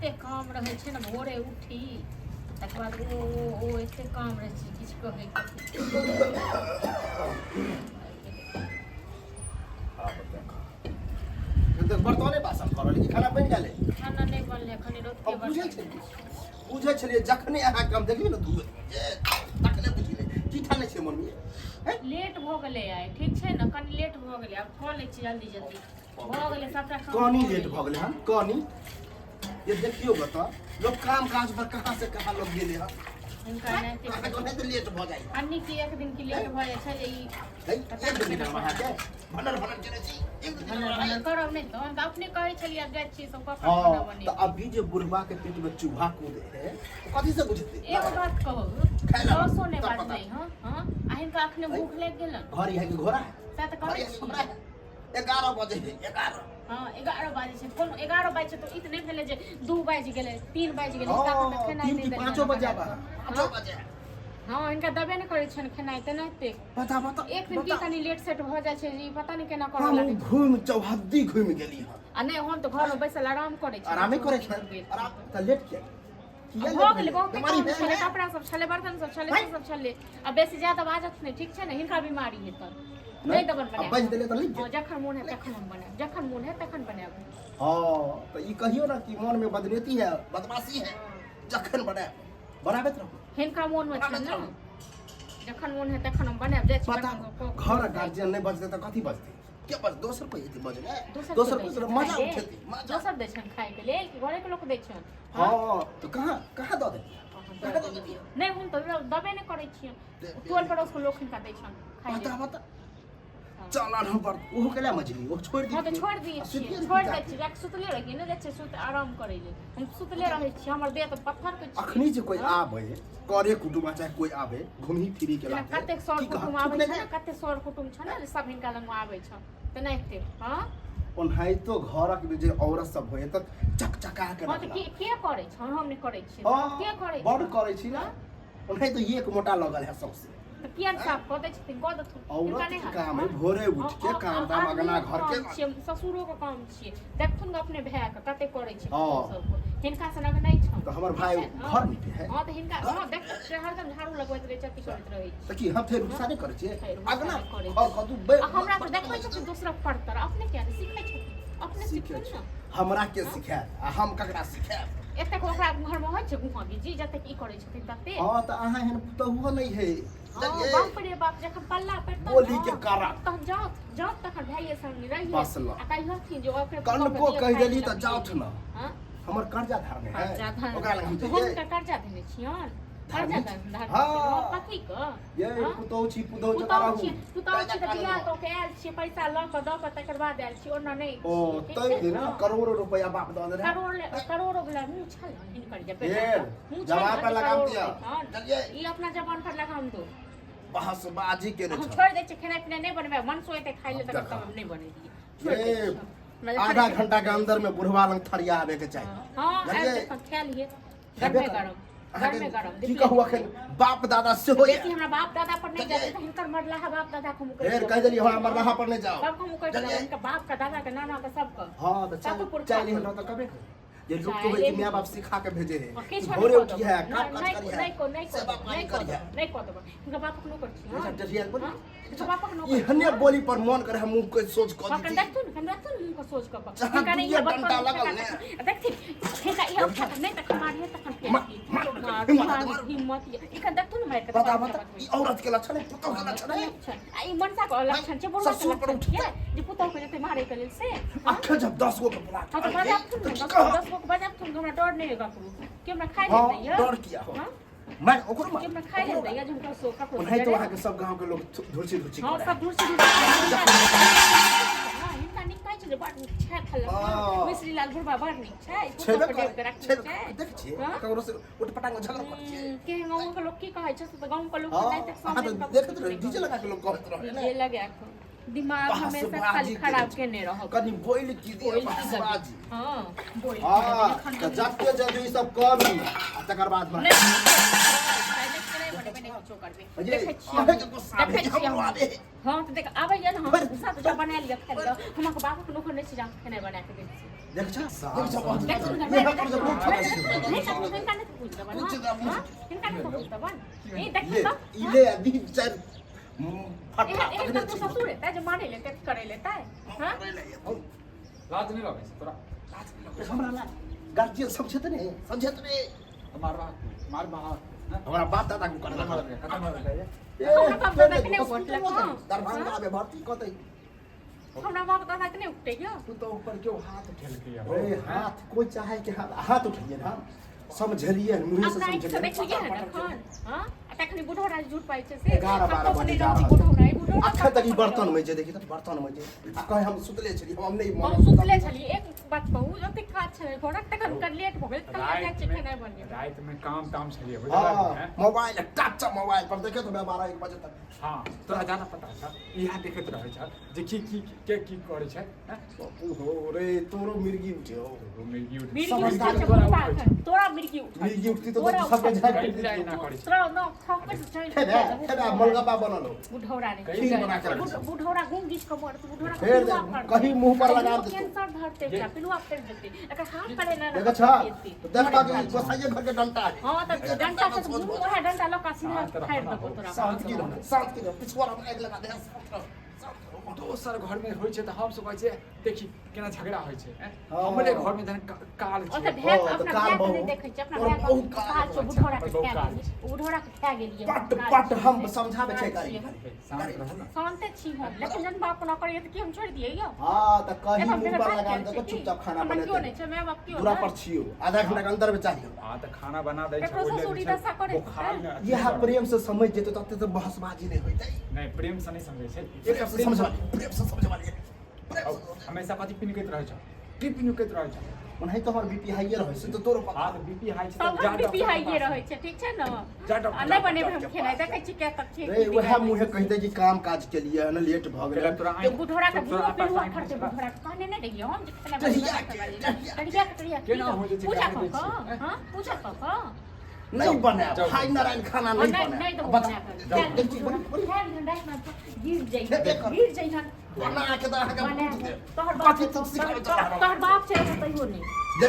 एते काम रहै छै ने भोरे उठी तकर बाद ओ ओ ओ एते काम रहै छै किछु कहै के आब देख देख बर्तने बासन करल कि खाना बनि गेलै खाना नहि बनलै एखन रोटी हम बुझै छलियै बुझै छलियै जखने अहाँके हम देखलियै ने धुएत जे तखने बुझि गेलियै की ठानै छै मम्मी हैं? लेट भऽ गेलै आइ ठीक छै ने कनि लेट भऽ गेलै आब कऽ लै छी जल्दी जल्दी भऽ गेलै सबटा काम कनी लेट भऽ गेलै हन कनी ये देखियौ ग तऽ लोक काम काज पर कहाँ से कहाँ लोग गेलै हन हिनका एनाहिते अहाँके ओनाहिते लेट भऽ जाइ अन्नी की एक दिन की लेट भऽ जाइ छै जे ई है एक दिन हम अहाँके भनर भनर केने छी एक दिन भनर भनर करब नहि तऽ हम तऽ अपने कहै छलियै आब जाइ छी सब कऽ कऽ हँ खाना बनेबै तऽ अभी जे बुढ़वा के पेट में चूहा कूदे है तो कथी से बुझते एगो बात कहू खाय ला दसो नहि तब पता बाजलै हँ हँ आ हिनका अखने भूख लागि गेलन घर यहाँ के घोड़ा है सएह तऽ घर कहै यहाँ के छी घोड़ा है 11 बजे है 11 हँ 11 बाजै छै कोनो 11 बाजै छै तऽ ई तऽ नहि भेलै जे 2 बाजि गेलै 3 बाजि गेलै हिनका एखन तक खेनाइ तीन नहि की देलियनि पाँचो बजे बना आबा कऽ। पाँचो हँ बजे हँ हिनका देबे नहि करै छनि खेनाइ तेनाहिते बता बता एक दिन की कनि लेट सेट भऽ जाइ छै जे ई पता नहि केना करऽ हम लागै छै घूम चौहद्दी घूम गेली हन आ नहि हम तऽ घरमे बैसल आराम करै छी आरामे करै छै आराम तऽ लेट किया किया भऽ लेट गेलै भेलै बहुते बीमारी काम भेल छलै है कपड़ा सब छलै बर्तन सब छलै से सब छलै आ बेसी ज्यादा बाजत नहि ठीक छै ने हिनका बीमारी हेतनि नहि देबनि आ बना बाजि देलै तऽ लागि हँ गेल जखन मोन हैत तखन हम बनायब जखन मोन हैत तखन बनायब हँ तऽ ई कहियो ना कि मन में बदनेती है बदमाशी है जखन बनायब बनाबैत रहू हिनका मोनमे छनि बनाबैत ने रहू जखन मोन हैत तखन हम बनायब जाइ छी पता बर्तन सब कऽ कऽ घर गार्जियन नहि बजतै तऽ कथी बजतै के बज दोसर कोइ एतै बजलै दोसर दोसर के कोइ दै छनि मजा खाय लेल? उठेतै मजा दोसर दै छनि खायके लेल कि घरेके लोक दै छनि हँ तऽ कहाँ कहाँ दऽ देलियै कहाँ दऽ देलियै नहि हम तऽ दबे नहि करै छियनि टोल पड़ोसके लोक हिनका दै छनि खाय बता लेल बता चल हम पर ओहो केला मछली ओ छोड़ि हँ तऽ दी छोड़ि दियै छियै छोड़ि दै छियै जाके सुतले रहियै ने जाइ छियै सुत आराम करै लेल हम सुतले रहै छियै हमर देह तऽ पत्थर के छै अखनी जे कोई आबे करे कुटुम्ब चाहे कोई आबे घूमी फिरी के जेना लाते कतेक सर की कहत? कुटुम्ब आबै थुकने छै ने जाय? कतेक सर कुटुम्ब छै ने सब हिनका लग आबै छै तेनाहिते हँ ओनाहितो घरक जे औरत सब होय तऽ चकचका के हँ तऽ रखलक के के करै छै हम नहि करै छियै हँ के करै बड़ छै करै छी ने ओनाहितो एक मोटा लगल है सबसे तऽ किया नहि साफ कऽ दै छथिन कऽ देथुन हिनका औरत नहि के हैत काम है भोरे उठ के काम धाम अगना घर के छियै ससुरो के काम छियै देखथुन ग अपने भाय के कते करै छै हँ। सबके हिनका सनक नहि छनि तऽ हमर भाय ठीक छै? घर नीपे है हँ तऽ हिनका हँ देख हरदम झाड़ू लगबैत रहै छै अथी करैत रहै छै तऽ की हम फेर गुस्सा नहि करै छियै फेर गुस्सा अगना नहि करै घर कदू बे आ हमरा तऽ देखबै छथिन दोसरक परतर अपने किया नहि सीखै छथिन अपने सीखै सीखथुन छै ने हमरा के सिखायत आ हम ककरा सिखायब एतेक ओकरा घरमे होइ छै गुहा गिजी जतेक ई करै छथिन तते हँ तऽ अहाँ एहन पुतहुओ नहि है हँ, बुझलियै बाप रे बाप जखन पल्ला पड़तन बोली के ने, कारण। तहन जाउत जाउत तखन भाइये संग रहिये बस ल। आ कहिहथिन जे ओकरे पुतहु कनको के कहि दिअ देली खाय तऽ लए। जाउथ न हँ? हमर कर्जा धारने है कर्जा धारने। ओकरा लग हम हम जइयै तऽ कर्जा देने छियनि कर्जा धारने धारने छी। छियनि। हँ। कथी के ये हँ? पुतहु छी पुतहु जकाँ पुतहु रहू छी पुतहु छी तऽ कर्जा बियाह धारने। कऽ के आयल छियै पैसा लऽ कऽ दऽ कऽ तकर बाद आयल छी ओना नहि ओ छियै, ठीक तै छै? दिन हँ। करोड़ो रुपया बाप दऽ देने करोड़ो वला मुँह छल ने हिनकर जे बेटा फेर के, मुँह छल जबान ने पर जे लगाम करोड़ो दिअ। दैतन। बुझलियै? ई अपना जबान पर लगाम दो बहसबाजी केने हम छल छोड़ि दै छियै खेनाइ पिनाइ नहि बनबै मन सोते खाइ ले तकर देखा। तब हम नहि बनेलियै छोड़ि दै ये छियै हमरा जे आधा खाना- घंटा के अंदर में बुढ़वा लंग थरिया आबे के चाही हँ आबि बुझलियै? जखन खा लियै हेबे गरमे करत। गरम अहाँके गरमे गरम की कहू अखन बाप दादा सेहो बेसी हमरा बाप दादा पर नहि बुझलियै? जाय हिनकर मरलाहा बाप दादा के हम उकैट फेर देबै। कहि देलियै हमरा मरलाहा पर नहि जाओ सबके हम उकैट देबै बुझलियै? हिनकर बाप के दादा के नाना के सबके हँ तऽ सबके चालि पुरखा चालि के। एहन रहत तऽ कबे जे लोक के होइ कि माय बाप सिखा के भेजे है किछु कि भोरे उठी है काम काज नहि करी है नहि को नहि सेवा पानी नहि करी है नहि कऽ देबै हिनकर बापक नौकर छी अच्छा, डरिया बोली। हाँ? हिनकर बापक नौकर एहने बोली पर मन करे हम मुंह के सोच कऽ हँ, दीती देखथुन कन देखथुन मुँह के सोच कऽ कऽ। जहाँ हिनका नहि दुइये इएह बर्तन डंटा उठा लगल कऽ ने। देखथिन हिनका इएह उठा कऽ नहि तखन मारिहे तखन फेर मार- की। मार- मार- हिम्मत मार- मार। हिम्मत ये। एखन देखथुन ने मारि कऽ बता तकर बता बाद ई औरत के लक्षण है पुतोह के लक्षण है लक्षण। आ ई मनसा के लक्षण छै बुढ़वा के ससुर पर लक्षण उठतै। छियै जे पुतहु के जेतै मारै के लेल से हँ? अखन जब 10 गो के बुला हँ तऽ बजाबथुन तऽ ने की दस कहब? 10 गो के बजाबथुन हमरा डर नहि होय ककरो कि हमरा खाइ हँ लेल दैया डर किया हो हँ? मैं ओकरो कि हमरा खाइ लेल दैया जे हम ककरो ककरो ओनाहितो अहाँके सब गाँव के लोग धुरसी धुरसी हँ करे सब धुरसी धुरसी हँ हिनका नीक कहै छै जे बड़ नीक छै खेलक हँ। मिश्री लाल बुढ़बा बड़ नीक छै छेबे पुतहु के करे डेब के रखने छेबे छै करे। देख छियै हँ? ककरो से उठ पटांग झगड़ा करै छियै के गाँव के लोग की कहै छै से तऽ गाँव के लोग हँ तऽ तक अहाँ तऽ देखैत रहै डीजे लगा के लोग कहैत रहै डीजे ने लगा के दिमाग हमेशा खाली बहसबाजी खराब केने केने रहब कनि बोलि की दिअ बोलि की बहसबाजी हँ बोलि की हँ देबै, एखन तऽ जते जल्दी ई सब करू आ तकर बाद नहि नहि बनेबै, नहि किछो करबै। ये, देखै छियै अहाँके गुस्सा आबै देखै छै, छियै हमरो हम। आबै है। हँ तऽ देख आबैया ने हम बड़- गुस्सा तऽ बना लिअ खाइ लिअ हम अहाँके बाबूके नौकर नहि छी जे अहाँके खेनाइ बना कऽ दै छी देख छ, देख छ, बहुत देख सुन, ये हम जब बहुत नहीं ठगै छै। तखनी हिनका नहि पूछ देबनि, पूछ देबनि। हाँ? हिनका नहि पूछ देबनि। ई देखू ले तऽ, ई ले आ दी चारि फट्टा एहन एहन तखने तऽ ठीक ससुर हेतै जे मारै लेतै करै लेतै, हाँ? लाज नहि लगै छै तोरा? हमरा ला गार्जियन समझे ने, समझे ने। मारबा मारबा, हाँ? हमरा बाप दादा को कतऽ करना मारलकै? कतऽ मारलकै ये? हमरा बाप दादा के नहि वोट लग, हाँ। दरभंगा में भर्ती कतै। हमरा बाप दादा के नहि उठतै यौ। तू तो ऊपर क्यों हाथ उठेलकै ये? अरे हाथ कोई चाहे के हाथ हाथ उठिए ना, समझलिए मुँहे से अपना आँखि से समझलिए। देखलियै हन एखन, हाँ? आ तखनी बुढ़ौरा जे झूठ पाइ छै से 11 12 कतौ बजे नहि जा रहै छै रहल बुढ़ौरा, ई बुढ़ौरा अखन तक ई कतौ बर्तन में जे देखी तऽ बर्तन में जे आ कहे हम सुतले छली, हम नहि हम मन सुतले छलियै। एक बात कहू, जतेक काज छलै घरक तखन हुनकर लेट भऽ गेल, तखन जाइ छियै खेनाइ बनबै। राति में काम ताम छलियै, बुझलियै? हाँ, मोबाइल टच मोबाइल पर देखे तो 12 1 बजे तक। हाँ, तोरा जादा पता छ, इएह देखैत रहै छ जे की की के की करै छै, हैं? ओहो रे, तोरो मिर्गी उठे हो। तोरो मिर्गी उठै। मिर्गी समझदार उठै छै तोरा बुढ़बा उठै छै। एखन। तोरा मिर्गी उठै। मिर्गी उठती तो तोरा सबके उठै। झाड़ि कहि पीट जाए देती। ना करै छै। तोरा न थकै चलि खेबे खेबे मलगप्पा बनल हो। बुढ़ौरा रे। कहि खीर जाए बना ना के करै रख। छै। बुढ़ौरा गुम घीच कऽ मरत, बुढ़ौरा के फेर पिलुआ फड़तै। कहीं मुंह पर लगा देतौ। कैंसर धरतै एकरा, पिलुआ फाड़ि देतै। एकर हाथ पर एना देखै छ देतै। तो देखबा कि गोसाइये घर के डंटा है। हाँ, तऽ डंटा से तऽ मुँह उएह डंटा लऽ कऽ सीधा शांत रह फाड़ि ना देबौ हो। तोरा। शांत की रह, शांत की रह, पिछुआ हम आगि लगा दे, शांत रह, शांत रह। दोसर घर में होइ छै तऽ हम सब कहै छियै देखी केना झगड़ा होइ छै, हैं? हाँ। हमरे घर में जहन काल ओतऽ छै। भाय ओ, तऽ अपना काल भायके बहु। नहि देखै छै, अपना तोर भायके बहुत काल काल छौ, अच्छा, बुढ़ौरा के बहुत खा काल गेलियै, बुढ़ौरा के खा गेलियै। पट काल पट छियै हम से। समझाबै छै काल गाड़ी। छियै। शांत रहू ना। शान्ते छी हम, लेकिन जहन बाप ओना करैया तऽ की हम छोड़ि दियै यौ? हाँ तऽ कहीं एखन मुंह बेगर पर बात लगा कयल देबो, छै की? चुपचाप खाना हमरा केओ बनेतै। नहि छै, माय बाप केओ दूरा नहि। पर छियौ, आधा घंटा के अंदर में चाहिए। हाँ तऽ खाना बना दै छै, ककरो ओहि लेल ससुरी जे छै, दशा करै बोखार छै। ने अथी इएह करऽ। प्रेम से समझ जेतौ तते तऽ बहसबाजी नहि होइतै। नहि, प्रेम से नहि समझै छै। प्रेम से समझ, प्रेम से समझ, प्रेम से। हमेशा कथी पिनकैत रहै छ? की पिनकैत रहै छ? ओनाहि तऽ हमर बीपी हाइए रहै से तऽ तोरो पता। हाँ तऽ बीपी हाई छै तऽ सभक जा बीपी डॉक्टर हाइए के रहै पास। छै, ठीक छै ने? जा डॉक्टर आ नहि बनेबै के हम पास। खेनाइ, देखै छी के तक छै। रे उएह मुँहे कहितै कि काम काज के लिए ने लेट भऽ गेलै। तोरा आँखि- बुढ़ौरा के तोरा भूरो पास पिलुआ आँखि फड़तै छला। बुढ़ौरा के, कहने नहि रहियै हम जे खेनाइ टहिया बनबै के, लए। टहिया के। टहिया के, टहिया के। केना हो जाइ छै, पूजा गाली कऽ दै कऽ, छियै। हाँ, पूजा कऽ कऽ। नहि बनायब, जाउ। हाय नारायण खाना हाँ, नहि नहि बनायब। नहि देबौ बता- बना कऽ। जाउ, खायल देखी, बड़ी- बड़ी- खायल हन रातिमे गिर खेबे जइहन, कर। गिर जइहन। बना के तऽ अहाँके बना भूत कऽ। देब। तोहर बाप कथी तू सिखाबै तोहर छह? तोहर बाप छै तैयो नहि।